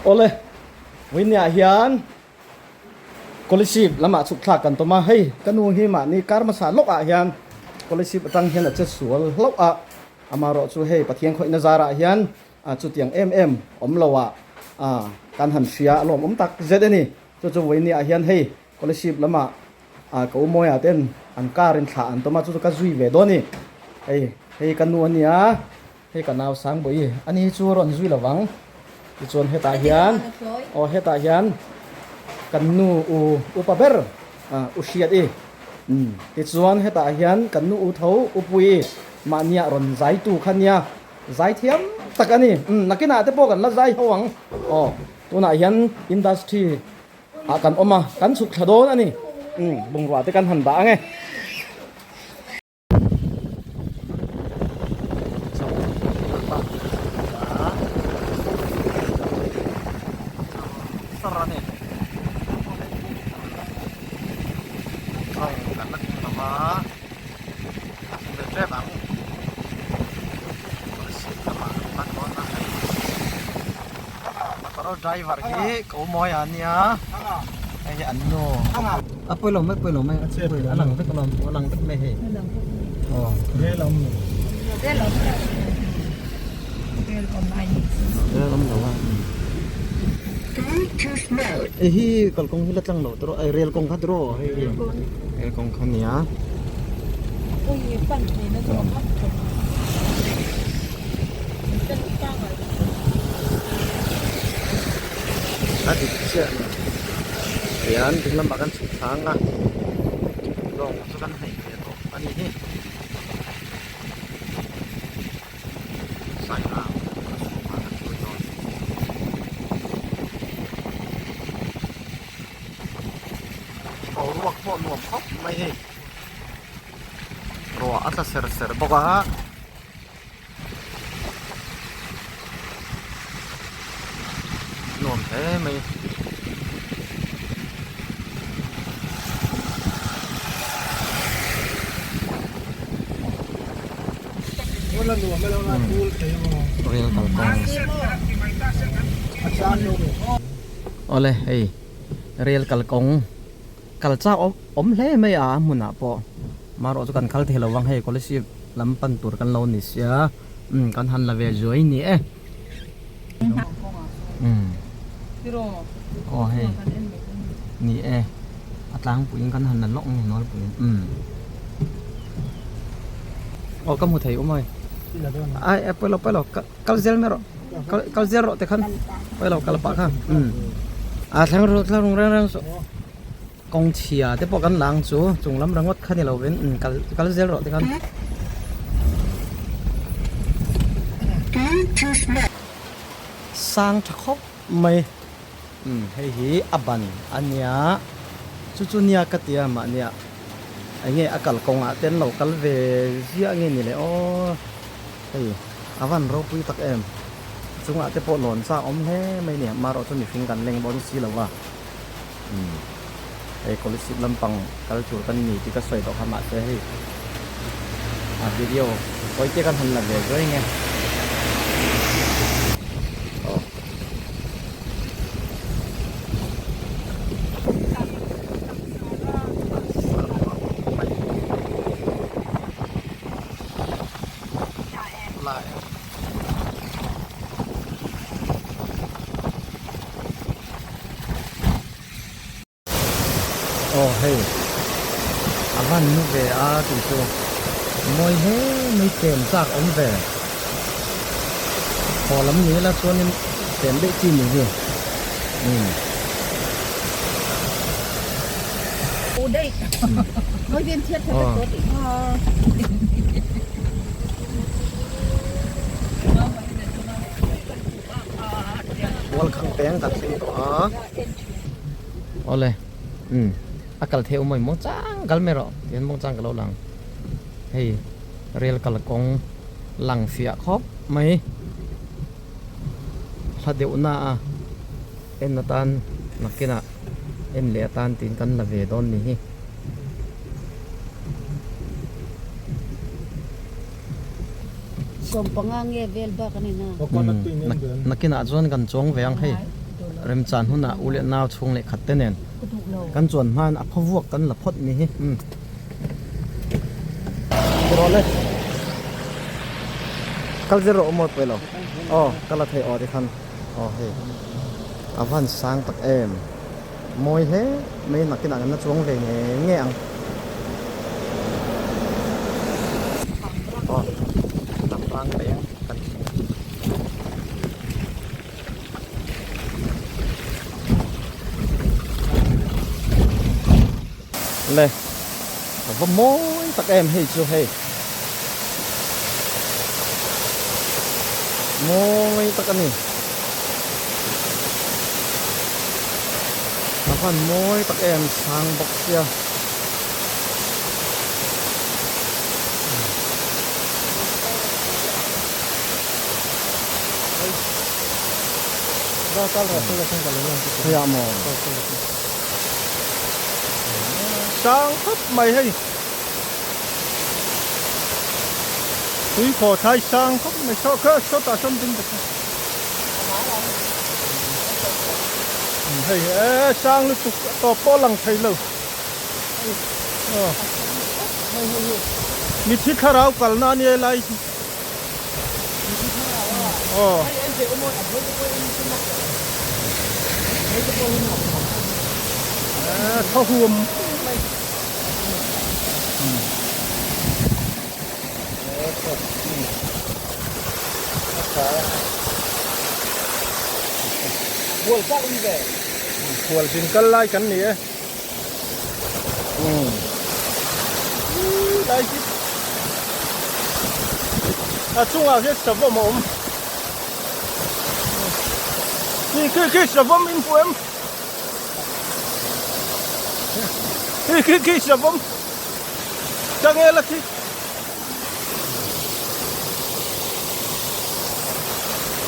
Awle, Vawinia hian Kolasib lamah chhuk thlak kan tum a, hei ka nu hi mahni kar hmasa lawkah hian Kolasib atang hian a che sual hlauh a, amaherawh chu hei Pathian khawihna zarah hian chutiang em em awm lo ah kan han hria a lawmawm tak zet a ni. Chu chu Vawinia hian hei Kolasib lamah ka u Mawia ten an car in thlah an tum a, chu chu ka zui ve dawn a ni. Hei hei ka nu a nia. Hei ka nau Sangbawi ani hi chu rawn zui lo vang. Tichuan hetah hian aw hetah hian kan nu u upa ber u hriat i umm tichuan hetah hian kan nu u tho u pui i mahniah rawn zai tu kha nia zai thiam tak a ni umm nakinah te pawh kan la zai ho ang aw tunah hian industry ah kan awm a kan chhuk thla dawn a ni umm bungrua te kan han dah ang e. Driver hi ko mawi a nia hei hi an nu a pawi lo mai pawi lo mai a lang vek alawm a lang vek mai hei aw rel a awm lo rel a awm lo a hei hi kalkawng hi la tlang lo tawh ai rel kawng kha tawh hei hi rel kawng kha nia A dik chiah a ni tihian ding lamah kan chhuk thlang a lawng chu kan hnaih ve tawh a ni hi saiha a chhungah kan hruai dawn. Boruak pawh nuam khawp mai hei ruah a tla ser ser bawk a. Nuam hle mai. Rel kalkawng awle hei rel kalkawng kal chak awm hle mai a a hmunah pawh marawh chu kan kal thei lo vang hei scholarship lam pan tur kan lo ni sia umm kan han la ve zuai ni e umm aw hei ni e a tlangpuiin kan han la lawk nge nawlpuiin umm aw ka hmu thei awm a ai ai pawilo pawilo kal zel mai rawh kal kal zel rawh tikhan pawilo kal pah kha umm a thleng ru thleng reng reng reng suh. Kawng chhia te pawh kan lang chu chung lam ringawt kha ni lovin kal kal zel rawh tikhan. Sang tha khawp mai umm hei hi a ban a nia chu chu nia ka tia mahnia eng nge a kal kawngah te an lo kal ve ziah nge ni le aw hei a van ropui tak em chungah te pawh lawn chak awm hle mai nia marawh chu mihring kan leng bawn si lo va. Umm hei scholarship lampang kal tur kan ni tih ka sawi tawh kha mahse hei a video tawi te kan han la ve zuai nge aw. Aw hei a van nu ve a tih chu mawi hle mai chen chak awm ve haw lam ni ila chuanin chen daih chi ni hi umm. Mual khang peng kan thleng tawh a awle umm a kal theih awm maw chang kal mai rawh tihian mawng chang ka lo lang hei rel kal kawng lang fiah khawp mai hla deuh na a en atan nakinah en leh atan tiin kan la ve dawn ni hi. Sawmpanga nge vel bak a ni na. Nakinah chuan kan chuang ve ang hei. Remchan hunah u leh nau chhung leh khat te nen kan chuan hman a phaw vuak kan la phawt ni hi. Umm. Rawh le. Kal zir rawh maw pawilo. Aw ka la thei aw tikhan. Aw hei. A van sang tak em. Mawi hle mai nakinah kan la chuang ve nge nge ang. Aw hnam rang leng kan thleng. Le a va mawi tak em hei chu hei. Mawi tak a ni. A van mawi tak em sang bawk sia. Hei maw. Sang khawp mai hei. Tui khaw thlai sang khawp mai saw kha sawtah sawn ding ta kha. Hei e sang lutuk a tawp pawh lang thei lo. Mithi thlarau kalna a nia lai hi. Aw. Thaw huam. Khualzin kal lai kan ni e. Lai hi a chungah hian savawm a awm. Khi khi savawm in hmu em? Khi khi khi savawm. Changel a khi.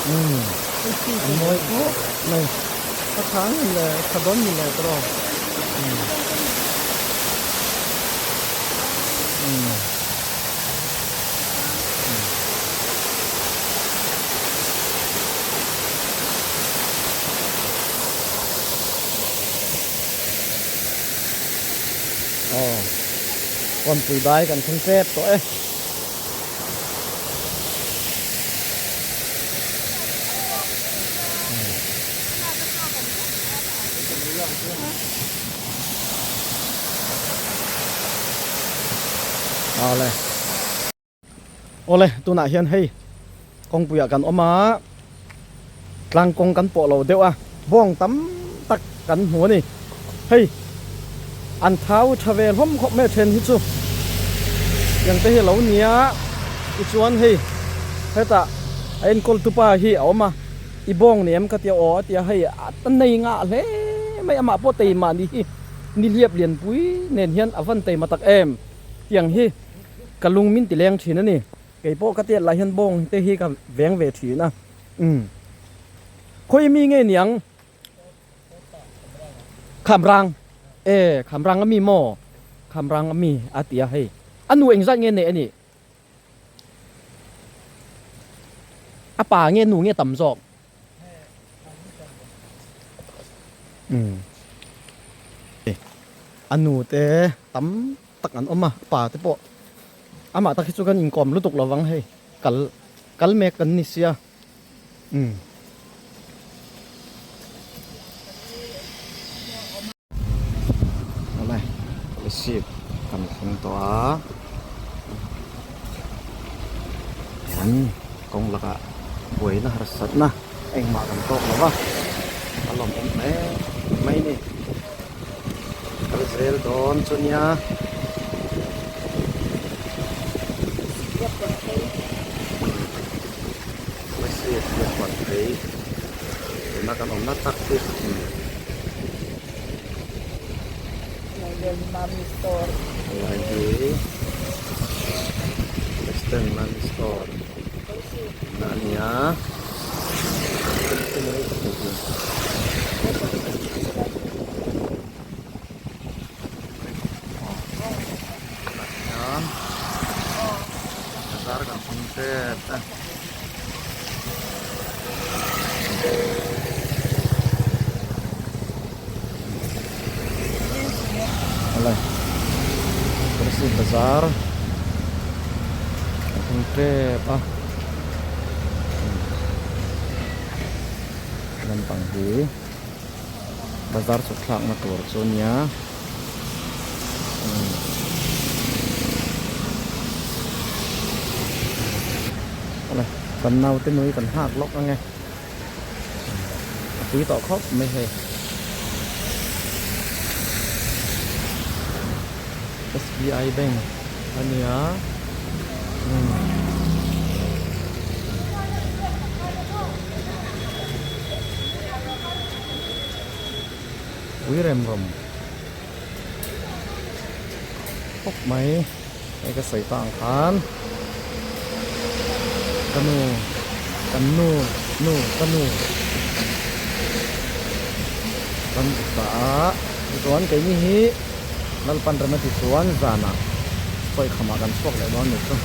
Umm a mawi khawp mai a tha ang em le tha dawn ni le tawh umm umm. Aw kawnpui dai kan thleng tep tawh e. Awle. Awle tunah hian hei kawngpuiah kan awm a tlang kawng kan pawh lo deuh a bawng tam tak kan hmu a ni hei an thau tha ve hlawm khawp mai a then hi chu tiang te hi a lo nia tichuan hei hetah a enkawl tupa hi a awm a i bawng ni em ka tia aw a tia hei a nei ngah hle mai amah pawh tei mahni hi nihliap lianpui nen hian a van teima tak em tiang hi. Ka lung min ti leng thin a ni. Kei pawh ka tiat lai hian bawng te hi ka veng ve thin a. Umm. Khawi mi nge niang? Khamrang. E, Khamrang a mi maw? Khamrang a mi a ti a hei. A nu engzat nge neih a nih? A pa nge nu nge tam zawk? Umm. A nu te tam. tak an awm a, pa te pawh amah tak hi chu kan inkawm lutuk lo vang hei kal kal mek kan ni sia umm. Awle receipt kan thleng tawh a hian kawng lakah buaina harsatna engmah kan tawk lo va a lawmawm hle mai a ni. Kal zel dawn chu nia. Receipt biak huan phei tuna kan awmna tak hi. Helai hi Western Mami Store na a ni a. Bazar kan hmang tep a. Bazar a thleng tep a lampang hi bazar chhuk thlakna tur chu a nia awle kan naute nui kan nghak lawk ange a pui tawh khawp mai hei. SBI bank a nia umm pui rem rawm khawp mai hei ka sawi ta ang khan ka nu kan nu nu ka nu kan zuk ta a tichuan keini hi. Lalpan rem a ti chuan zanah sawi khamah kan chhuak leh dawn ni chu.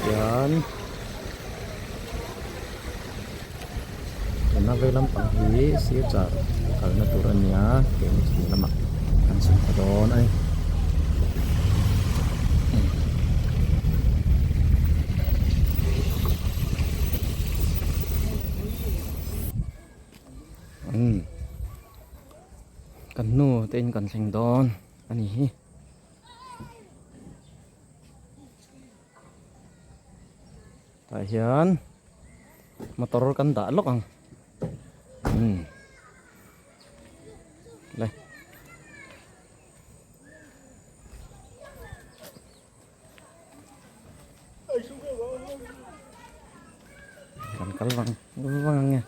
Hian tuna vei lampang hi silchar kalna tur a ni a keini chu lamah kan chhuk ta dawn a ni. Umm kan nu te in kan thleng dawn a ni hi. Tah hian motor kan dah lawk ang umm le. Kan kal vang vang ang nge.